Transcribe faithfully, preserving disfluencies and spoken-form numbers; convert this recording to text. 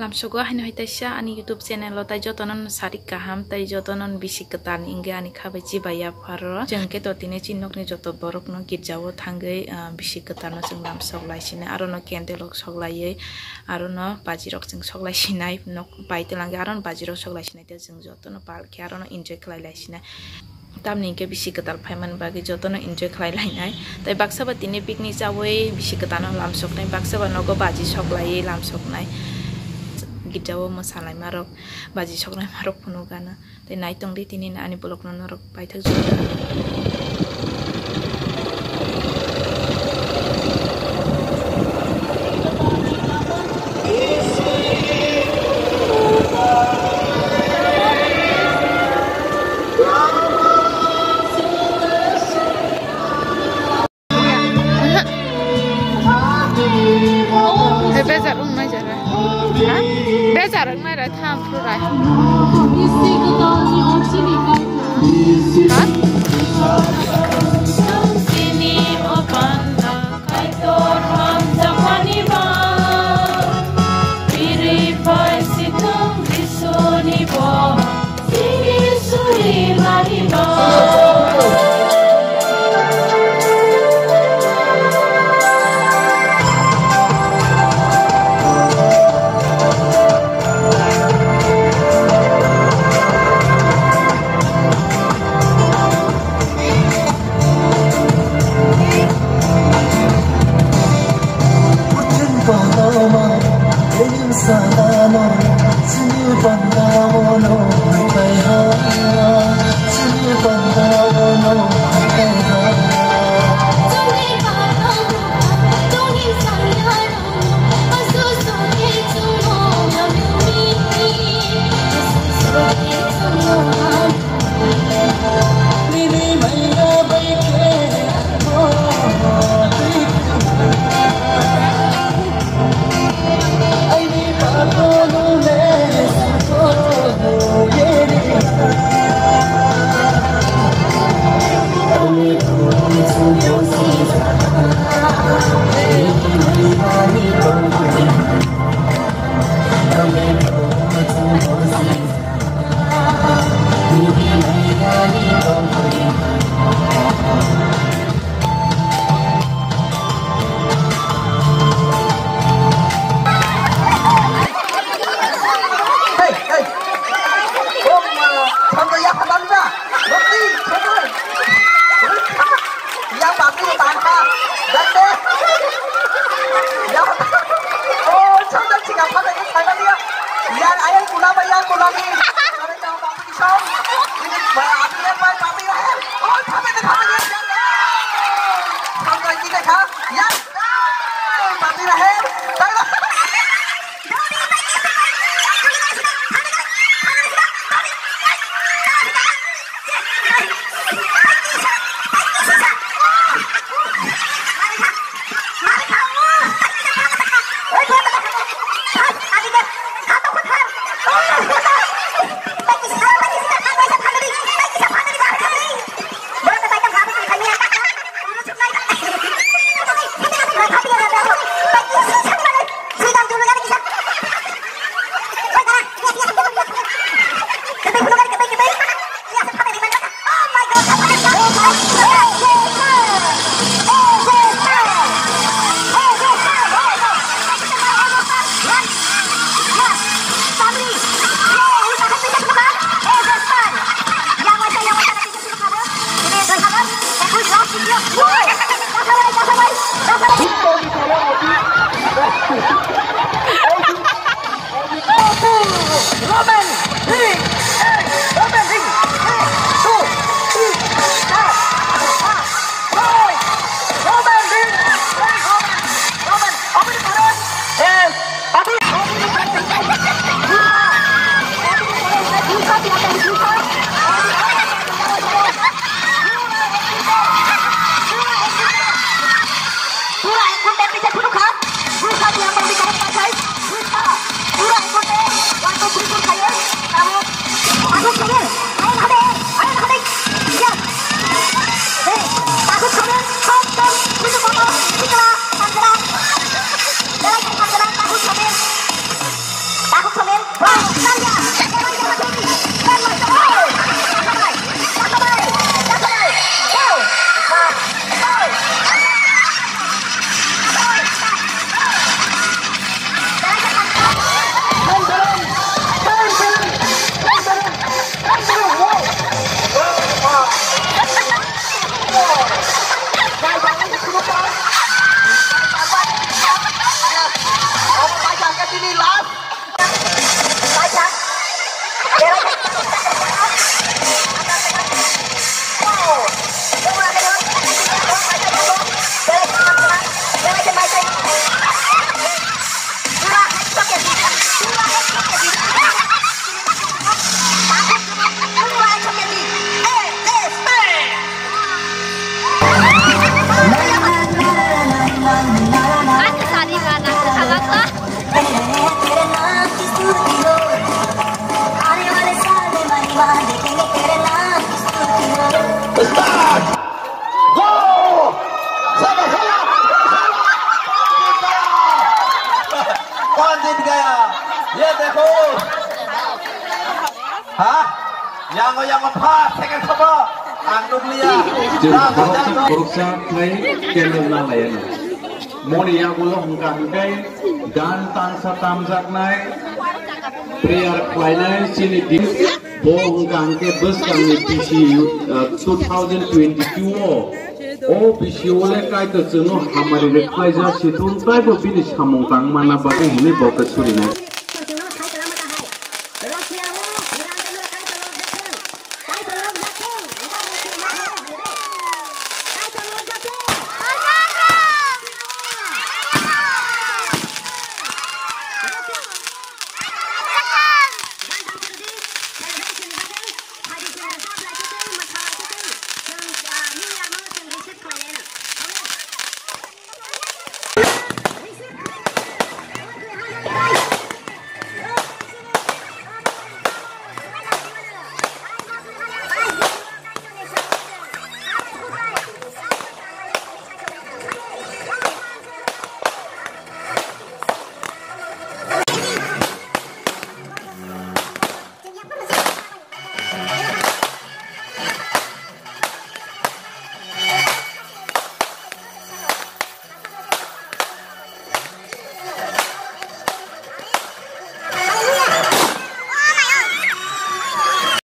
Lamsogo haino hai taisa ani YouTube channel o tai jotono no sarik kaham tai jotono no bisi kwtal ni wngwi ani kha bai chibai ya pharo. Chwng khe to tini chini nokni joto borok no girja o thangwi, ah, bisi kwtal no chwng lamsok lai sinai aro no candle rok sok laiwi aro no baji rok chwng sok lai sinai nok bai twlang khe aro no baji rok sok lai sinai tei chwng jotono pal khe aro no enjoy khlai lai sinai. Tamni hwnkhe bisi kwtal phaimani bagwi jotono enjoy khlai lainai. Tai baksa ba tini picnic chawi bisi kwtalno lamsoknai, baksa ba nogo baji sok laiwi lamsoknai. Girjao mwsalaima rok, baji soknaima rok phunukgana. Tai naitongdi tini ani vlogno norok paithak jora. Hey, bejar wngnai jara. Ha? Bejar wngnai ra tham phuru ra. Ha? Kaitor hamjakmani ba, biri bai situng Jisuni bo, sini suri mani ba. Hey, hey. Oh, ma, thank you, ya, thank you. Roti, thank you. Ya, papi, thank you. Dande. Ya. Oh, thank you, chika, thank you, thank you, ya. Ya, ayang, kula, ba, yang, kula, ni. Kare, thank you, papi, song. Ini, ba, abi, ya, ba, papi, ya. Oh, thank you, thank you, ya. Thank you, chika, ya. Ya. Papi, ya, hey. Thank you. Gaya, ye dekho. Ha? Yango, yango, first, second sobo. Ang nukliya. Chwng khoroksa khoroksa khlai candle na laiya. Moni yagulo hwnkha hwnkhe gan tangsa tamjaknai, prayer khlainai chini di-, bo hwnkha hwnkhe bwskangni P C U, uh, two thousand twenty-two o, o P C U le Kaitor chwngno hamari rwkhlaijak, situng taibo bini samung tangmana bagwi hwnwi bo khe surinai.